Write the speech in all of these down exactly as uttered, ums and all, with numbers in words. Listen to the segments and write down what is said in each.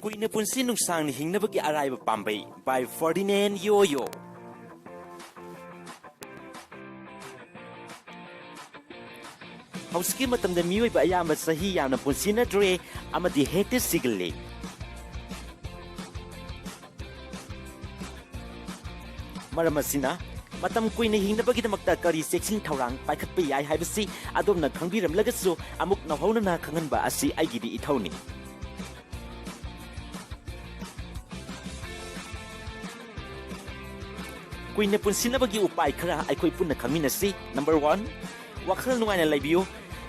ꯀꯨꯏꯅ ꯄꯨꯟꯁꯤ ꯅꯨꯡꯁꯥꯡꯅ ꯍꯤꯡꯅꯕꯒꯤ ꯑꯔꯥꯏꯕ ꯄꯥꯝꯕꯩ, by Ferdinand Yoyo. ꯍꯧꯖꯤꯛꯀꯤ ꯃꯇꯝꯗ ꯃꯤꯑꯣꯏꯕ ꯑꯌꯥꯝꯕ ꯆꯍꯤ ꯌꯥꯝꯅ ꯄꯨꯟꯁꯤꯅꯗ꯭ꯔꯦ ꯑꯃꯗꯤ ꯍꯦꯛꯇ ꯁꯤꯒꯜꯂꯤ꯫ ꯃꯔꯝ ꯑꯁꯤꯅ, ꯃꯇꯝ ꯀꯨꯏꯅ ꯍꯤꯡꯅꯕꯒꯤꯗꯃꯛꯇ ꯀꯔꯤ ꯆꯦꯛꯁꯤꯟ ꯊꯧꯔꯥꯡ ꯄꯥꯏꯈꯠꯄ ꯌꯥꯏ ꯍꯥꯏꯕꯁꯤ ꯑꯗꯣꯝꯅ ꯈꯪꯕꯤꯔꯝꯂꯒꯁꯨ, ꯑꯃꯨꯛ ꯅꯧꯍꯧꯅꯅ ꯈꯪꯍꯟꯕ ꯑꯁꯤ ꯑꯩꯒꯤꯗꯤ ꯏꯊꯧꯅꯤ꯫ ꯀꯨꯏꯅ ꯄꯨꯟꯁꯤꯅꯕꯒꯤ ꯎꯄꯥꯏ ꯈꯔ ꯑꯩꯈꯣꯏ ꯄꯨꯟꯅ ꯈꯪꯃꯤꯟꯅꯁꯤ꯫ Number one, ꯋꯥꯈꯜ ꯅꯨꯡꯉꯥꯏꯅ ꯂꯩꯕꯤꯌꯨ꯫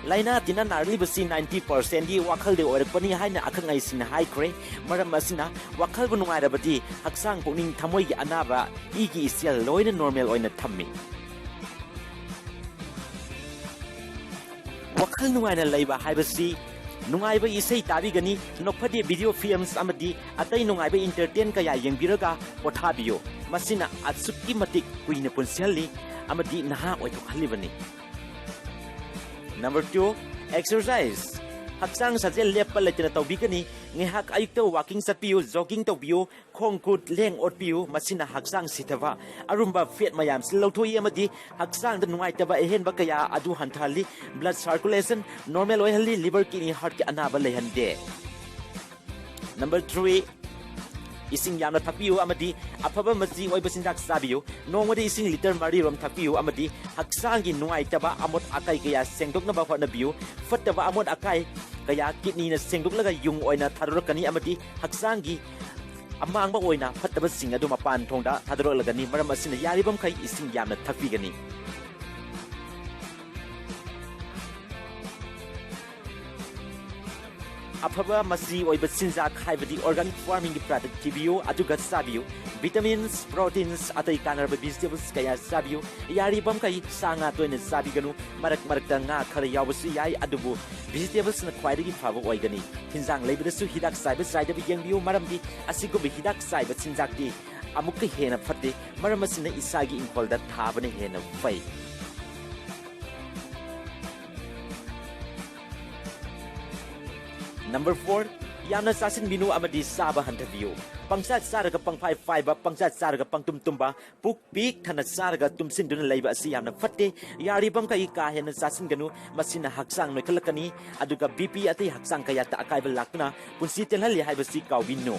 ꯂꯥꯏꯅꯥ ꯇꯤꯟꯅ ꯅꯥꯔꯛꯂꯤꯕꯁꯤ ninety percent ꯗꯤ ꯋꯥꯈꯜꯗ ꯑꯣꯏꯔꯛꯄꯅꯤ ꯍꯥꯏꯅ ꯑꯈꯪ ꯑꯍꯩꯁꯤꯡꯅ ꯍꯥꯏꯈ꯭ꯔꯦ꯫ ꯃꯔꯝ ꯑꯁꯤꯅ, ꯋꯥꯈꯜꯕꯨ ꯅꯨꯡꯉꯥꯏꯔꯕꯗꯤ ꯍꯛꯆꯥꯡ, ꯄꯨꯛꯅꯤꯡ, ꯊꯃꯣꯏꯒꯤ ꯑꯅꯥꯕ, ꯏꯒꯤ ꯏꯆꯦꯜ ꯂꯣꯏꯅ normal ꯑꯣꯏꯅ ꯊꯝꯃꯤ꯫ ꯋꯥꯈꯜ ꯅꯨꯡꯉꯥꯏꯅ ꯂꯩꯕ ꯍꯥꯏꯕꯁꯤ ꯅꯨꯡꯉꯥꯏꯕ ꯏꯁꯩ ꯇꯥꯕꯤꯒꯅꯤ, ꯅꯣꯛꯐꯗꯦ video films ꯑꯃꯗꯤ ꯑꯇꯩ ꯅꯨꯡꯉꯥꯏꯕ entertain ꯀꯌꯥ ꯌꯦꯡꯕꯤꯔꯒ ꯄꯣꯊꯥꯕꯤꯌꯨ꯫ ꯃꯁꯤꯅ ꯑꯁꯨꯛꯀꯤ ꯃꯇꯤꯛ ꯀꯨꯏꯅ ꯄꯨꯟꯁꯤꯍꯜꯂꯤ ꯑꯃꯗꯤ ꯅꯍꯥ ꯑꯣꯏꯊꯣꯛꯍꯜꯂꯤꯕꯅꯤ꯫ Number two, exercise. ꯍꯛꯆꯥꯡ ꯁꯥꯖꯦꯜ ꯂꯦꯞꯄ ꯂꯩꯇꯅ ꯇꯧꯕꯤꯒꯅꯤ꯫ ꯉꯥꯏꯍꯥꯛ ꯑꯌꯨꯛꯇ walking ꯆꯠꯄꯤꯌꯨ, jogging ꯇꯧꯕꯤꯌꯨ, ꯈꯣꯡ ꯈꯨꯠ ꯂꯦꯡ ꯑꯣꯠꯄꯤꯌꯨ꯫ ꯃꯁꯤꯅ ꯍꯛꯆꯥꯡ ꯁꯤꯊꯕ, ꯑꯔꯨꯝꯕ fat ꯃꯌꯥꯝꯁꯤ ꯂꯧꯊꯣꯛꯏ ꯑꯃꯗꯤ ꯍꯛꯆꯥꯡꯗ ꯅꯨꯡꯉꯥꯏꯇꯕ ꯑꯍꯦꯟꯕ ꯀꯌꯥ ꯑꯗꯨ ꯍꯟꯊꯍꯜꯂꯤ꯫ Blood circulation normal ꯑꯣꯏꯍꯜꯂꯤ, liver, kidney, heart ꯀꯤ ꯑꯅꯥꯕ ꯂꯩꯍꯟꯗꯦ꯫ Number three, ꯏꯁꯤꯡ ꯌꯥꯝꯅ ꯊꯛꯄꯤꯌꯨ ꯑꯃꯗꯤ ꯑꯐꯕ ꯃꯆꯤ ꯑꯣꯏꯕ ꯆꯤꯟꯖꯥꯛ ꯆꯥꯕꯤꯌꯨ꯫ ꯅꯣꯡꯃꯗ ꯏꯁꯤꯡ litre ꯃꯔꯤꯔꯣꯝ ꯊꯛꯄꯤꯌꯨ ꯑꯃꯗꯤ ꯍꯛꯆꯥꯡꯒꯤ ꯅꯨꯡꯉꯥꯏꯇꯕ ꯑꯃꯣꯠ ꯑꯀꯥꯏ ꯀꯌꯥ ꯁꯦꯡꯗꯣꯛꯅꯕ ꯍꯣꯠꯅꯕꯤꯌꯨ꯫ ꯐꯠꯇꯕ ꯑꯃꯣꯠ ꯑꯀꯥꯏ ꯀꯌꯥ kidney ꯅ ꯁꯦꯡꯗꯣꯛꯂꯒ ꯌꯨꯡ ꯑꯣꯏꯅ ꯊꯥꯗꯣꯔꯛꯀꯅꯤ ꯑꯃꯗꯤ ꯍꯛꯆꯥꯡꯒꯤ ꯑꯃꯥꯡꯕ ꯑꯣꯏꯅ ꯐꯠꯇꯕꯁꯤꯡ ꯑꯗꯨ ꯃꯄꯥꯟ ꯊꯣꯡꯗ ꯊꯥꯗꯣꯔꯛꯂꯒꯅꯤ꯫ ꯃꯔꯝ ꯑꯁꯤꯅ, ꯌꯥꯔꯤꯕ ꯃꯈꯩ ꯏꯁꯤꯡ ꯌꯥꯝꯅ ꯊꯛꯄꯤꯒꯅꯤ꯫ ꯑꯐꯕ ꯃꯆꯤ ꯑꯣꯏꯕ ꯆꯤꯟꯖꯥꯛ ꯍꯥꯏꯕꯗꯤ organic farming ꯒꯤ product ꯊꯤꯕꯤꯌꯨ, ꯑꯗꯨꯒ ꯆꯥꯕꯤꯌꯨ꯫ Vitamins, proteins, ꯑꯇꯩ ꯀꯥꯟꯅꯔꯕ vegetables ꯀꯌꯥ ꯆꯥꯕꯤꯌꯨ꯫ ꯌꯥꯔꯤꯕ ꯃꯈꯩ ꯁꯥ ꯉꯥ ꯇꯣꯏꯅ ꯆꯥꯕꯤꯒꯅꯨ꯫ ꯃꯔꯛ ꯃꯔꯛꯇ ꯉꯥ ꯈꯔ ꯌꯥꯎꯕꯁꯨ ꯌꯥꯏ, ꯑꯗꯨꯕꯨ vegetables ꯅ ꯈ꯭ꯋꯥꯏꯗꯒꯤ ꯐꯕ ꯑꯣꯏꯒꯅꯤ꯫ ꯍꯤꯟꯖꯥꯡ ꯂꯩꯕꯗꯁꯨ ꯍꯤꯗꯥꯛ ꯆꯥꯏꯕ ꯆꯥꯏꯗꯕ ꯌꯦꯡꯕꯤꯌꯨ, ꯃꯔꯝꯗꯤ ꯑꯁꯤꯒꯨꯝꯕ ꯍꯤꯗꯥꯛ ꯆꯥꯏꯕ ꯆꯤꯟꯖꯥꯛꯇꯤ ꯑꯃꯨꯛꯀ ꯍꯦꯟꯅ ꯐꯠꯇꯦ꯫ ꯃꯔꯝ ꯑꯁꯤꯅ ꯏꯁꯥꯒꯤ ꯏꯪꯈꯣꯜꯗ ꯊꯥꯕꯅ ꯍꯦꯟꯅ ꯐꯩ꯫ Number four, ꯌꯥꯝꯅ ꯆꯥꯁꯤꯟꯕꯤꯅꯨ ꯑꯃꯗꯤ ꯆꯥꯕ ꯍꯟꯊꯕꯤꯌꯨ꯫ ꯄꯪꯆꯥ ꯆꯥꯔꯒ ꯄꯪꯐꯥꯏ ꯐꯥꯏꯕ, ꯄꯪꯆꯥ ꯆꯥꯔꯒ ꯄꯪꯇꯨꯝ ꯇꯨꯝꯕ, ꯄꯨꯛ ꯄꯤꯛ ꯊꯟꯅ ꯆꯥꯔꯒ ꯇꯨꯝꯁꯤꯟꯗꯨꯅ ꯂꯩꯕ ꯑꯁꯤ ꯌꯥꯝꯅ ꯐꯠꯇꯦ꯫ ꯌꯥꯔꯤꯕ ꯃꯈꯩ ꯀꯥ ꯍꯦꯟꯅ ꯆꯥꯁꯤꯟꯒꯅꯨ, ꯃꯁꯤꯅ ꯍꯛꯆꯥꯡ ꯅꯣꯏꯈꯠꯂꯛꯀꯅꯤ, ꯑꯗꯨꯒ ꯕꯤ ꯄꯤ ꯑꯇꯩ ꯍꯛꯆꯥꯡ ꯀꯌꯥꯠꯇ ꯑꯀꯥꯏꯕ ꯂꯥꯛꯇꯨꯅ ꯄꯨꯟꯁꯤ ꯇꯦꯜꯍꯜꯂꯤ ꯍꯥꯏꯕꯁꯤ ꯀꯥꯎꯕꯤꯅꯨ꯫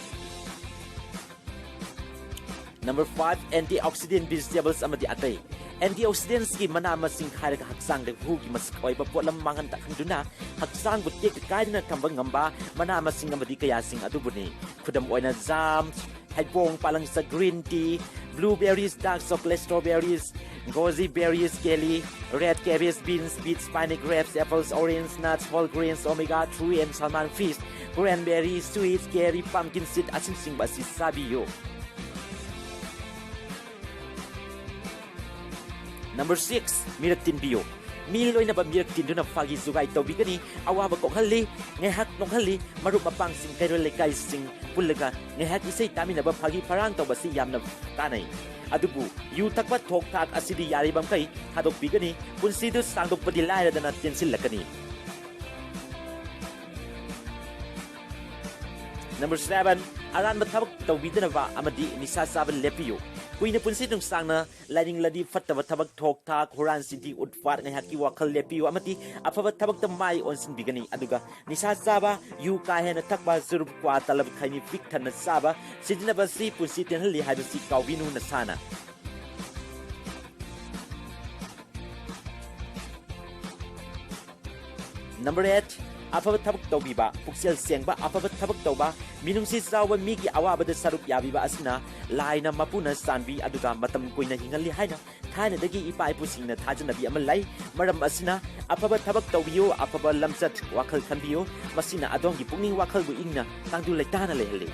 Number five, antioxidant vegetables ꯑꯃꯗꯤ ꯑꯇꯩ꯫ Antioxidantsꯀꯤ ꯃꯅꯥ ꯃꯁꯤꯡ ꯍꯥꯏꯔꯒ ꯍꯛꯆꯥꯡꯗ ꯍꯨꯒꯤ ꯃꯁꯛ ꯑꯣꯏꯕ ꯄꯣꯠꯂꯝ ꯃꯥꯡꯍꯟ ꯇꯥꯛꯍꯟꯗꯨꯅ ꯍꯛꯆꯥꯡꯕꯨ ꯇꯦꯛꯇ ꯀꯥꯏꯗꯅ ꯊꯝꯕ ꯉꯝꯕ ꯃꯅꯥ ꯃꯁꯤꯡ ꯑꯃꯗꯤ ꯀꯌꯥꯁꯤꯡ ꯑꯗꯨꯕꯨꯅꯤ꯫ ꯈꯨꯗꯝ ꯑꯣꯏꯅ, ꯖꯥꯝ, ꯍꯩꯕꯣꯡ, ꯄꯥꯂꯪꯆ, green tea, blueberries, dark chocolate, strawberries, goji berries, Kelly, red cabbage, beans, beets, spinach, grapes, apples, orange, nuts, whole grains, omega three and salmon fish, cranberry, sweet, cherry, pumpkin seed ꯑꯁꯤꯅꯆꯤꯡꯕ ꯑꯁꯤ ꯆꯥꯕꯤꯌꯨ꯫ Number six, ꯃꯤꯔꯛ ꯇꯤꯟꯕꯤꯌꯨ꯫ ꯃꯤ ꯂꯣꯏꯅꯕ ꯃꯤꯔꯛ ꯇꯤꯟꯗꯨꯅ ꯐꯥꯒꯤ ꯖꯨꯒꯥꯏ ꯇꯧꯕꯤꯒꯅꯤ, ꯑꯋꯥꯕ ꯀꯣꯛꯍꯜꯂꯤ, ꯉꯥꯏꯍꯥꯛ ꯅꯣꯛꯍꯜꯂꯤ, ꯃꯔꯨꯞ ꯃꯄꯥꯡꯁꯤꯡ, ꯀꯩꯔꯣꯜ ꯂꯩꯀꯥꯏꯁꯤꯡ ꯄꯨꯜꯂꯒ ꯉꯥꯏꯍꯥꯛ ꯏꯁꯩ ꯇꯥꯃꯤꯟꯅꯕ, ꯐꯥꯒꯤ ꯐꯔꯥꯡ ꯇꯧꯕꯁꯤ ꯌꯥꯝꯅ ꯀꯥꯟꯅꯩ꯫ ꯑꯗꯨꯕꯨ ꯌꯨ ꯊꯛꯄ ꯊꯣꯛ ꯊꯥꯛ ꯑꯁꯤꯗꯤ ꯌꯥꯔꯤꯕ ꯃꯈꯩ ꯊꯥꯗꯣꯛꯄꯤꯒꯅꯤ, ꯄꯨꯟꯁꯤꯗꯨ ꯁꯥꯡꯗꯣꯛꯄꯗꯤ ꯂꯥꯏꯔꯗꯅ ꯇꯦꯟꯁꯤꯜꯂꯛꯀꯅꯤ꯫ Number seven, ꯑꯔꯥꯟꯕ ꯊꯕꯛ ꯇꯧꯕꯤꯗꯅꯕ ꯑꯃꯗꯤ ꯅꯤꯁꯥ ꯆꯥꯕ ꯂꯦꯞꯄꯤꯌꯨ꯫ ꯀꯨꯏꯅ ꯄꯨꯟꯁꯤ ꯅꯨꯡꯁꯥꯡꯅ ꯂꯥꯏꯅꯤꯡꯂꯗꯤ ꯐꯠꯇꯕ ꯊꯕꯛ ꯊꯣꯛ ꯊꯥꯛ, ꯍꯨꯔꯥꯟ ꯆꯤꯟꯊꯤ ꯎꯠ ꯄꯥꯠ ꯉꯥꯏꯍꯥꯛꯀꯤ ꯋꯥꯈꯜ ꯂꯦꯞꯄꯤꯌꯨ ꯑꯃꯗꯤ ꯑꯐꯕ ꯊꯕꯛꯇ ꯃꯥꯏ ꯑꯣꯟꯁꯤꯟꯕꯤꯒꯅꯤ꯫ ꯑꯗꯨꯒ ꯅꯤꯁꯥ ꯆꯥꯕ, ꯌꯨ ꯀꯥ ꯍꯦꯟꯅ ꯊꯛꯄ, ꯆꯨꯔꯨꯞ, ꯀ꯭ꯋꯥ, ꯇꯂꯕ, ꯈꯩꯅꯤ ꯄꯤꯛ ꯊꯟꯅ ꯆꯥꯕ, ꯁꯤꯖꯤꯟꯅꯕ ꯑꯁꯤ ꯄꯨꯟꯁꯤ ꯇꯦꯟꯍꯜꯂꯤ ꯍꯥꯏꯕꯁꯤ ꯀꯥꯎꯕꯤꯅꯨ ꯅꯁꯥꯅ꯫ Number eight, ꯑꯐꯕ ꯊꯕꯛ ꯇꯧꯕꯤꯕ, ꯄꯨꯛꯆꯦꯜ ꯁꯦꯡꯕ, ꯑꯐꯕ ꯊꯕꯛ ꯇꯧꯕ, ꯃꯤꯅꯨꯡꯁꯤ ꯆꯥꯎꯕ, ꯃꯤꯒꯤ ꯑꯋꯥꯕꯗ ꯁꯔꯨꯛ ꯌꯥꯕꯤꯕ ꯑꯁꯤꯅ ꯂꯥꯏꯅ ꯃꯄꯨꯅ ꯆꯥꯟꯕꯤ ꯑꯗꯨꯒ ꯃꯇꯝ ꯀꯨꯏꯅ ꯍꯤꯡꯍꯜꯂꯤ ꯍꯥꯏꯅ ꯊꯥꯏꯅꯗꯒꯤ ꯏꯄꯥ ꯏꯄꯨꯁꯤꯡꯅ ꯊꯥꯖꯅꯕꯤ ꯑꯃ ꯂꯩ꯫ ꯃꯔꯝ ꯑꯁꯤꯅ ꯑꯐꯕ ꯊꯕꯛ ꯇꯧꯕꯤꯌꯨ, ꯑꯐꯕ ꯂꯝꯆꯠ ꯋꯥꯈꯜ ꯈꯟꯕꯤꯌꯨ, ꯃꯁꯤꯅ ꯑꯗꯣꯝꯒꯤ ꯄꯨꯛꯅꯤꯡ ꯋꯥꯈꯜꯕꯨ ꯏꯪꯅ ꯇꯥꯡꯗꯨ ꯂꯩꯇꯥꯅ ꯂꯩꯍꯜꯂꯤ꯫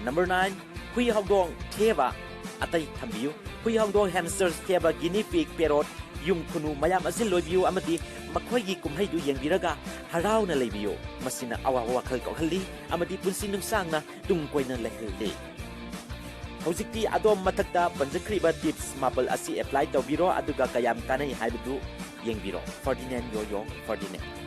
Number nine, ꯍꯨꯏ ꯍꯧꯗꯣꯡ, ꯊꯦꯕ ꯑꯇꯩ ꯊꯝꯕꯤꯌꯨ꯫ ꯍꯨꯏ ꯍꯧꯗꯣꯡ, hamsters, ꯊꯦꯕ, guinea pig, parrot, ꯌꯨꯝ ꯈꯨꯅꯨ ꯃꯌꯥꯝ ꯑꯁꯤ ꯂꯣꯏꯕꯤꯌꯨ ꯑꯃꯗꯤ ꯃꯈꯣꯏꯒꯤ ꯀꯨꯝꯍꯩꯗꯨ ꯌꯦꯡꯕꯤꯔꯒ ꯍꯔꯥꯎꯅ ꯂꯩꯕꯤꯌꯨ꯫ ꯃꯁꯤꯅ ꯑꯋꯥꯕ ꯋꯥꯈꯜ ꯀꯣꯛꯍꯜꯂꯤ ꯑꯃꯗꯤ ꯄꯨꯟꯁꯤ ꯅꯨꯡꯁꯥꯡꯅ ꯇꯨꯡ ꯀꯣꯏꯅ ꯂꯩꯍꯜꯂꯤ꯫ ꯍꯧꯖꯤꯛꯇꯤ ꯑꯗꯣꯝ ꯃꯊꯛꯇ ꯄꯟꯖꯈ꯭ꯔꯤꯕ tips ꯃꯥꯄꯜ ꯑꯁꯤ apply ꯇꯧꯕꯤꯔꯣ, ꯑꯗꯨꯒ ꯀꯌꯥꯝ ꯀꯥꯟꯅꯩ ꯍꯥꯏꯕꯗꯨ ꯌꯦꯡꯕꯤꯔꯣ꯫ Ferdinand Yoyo, Ferdinand꯫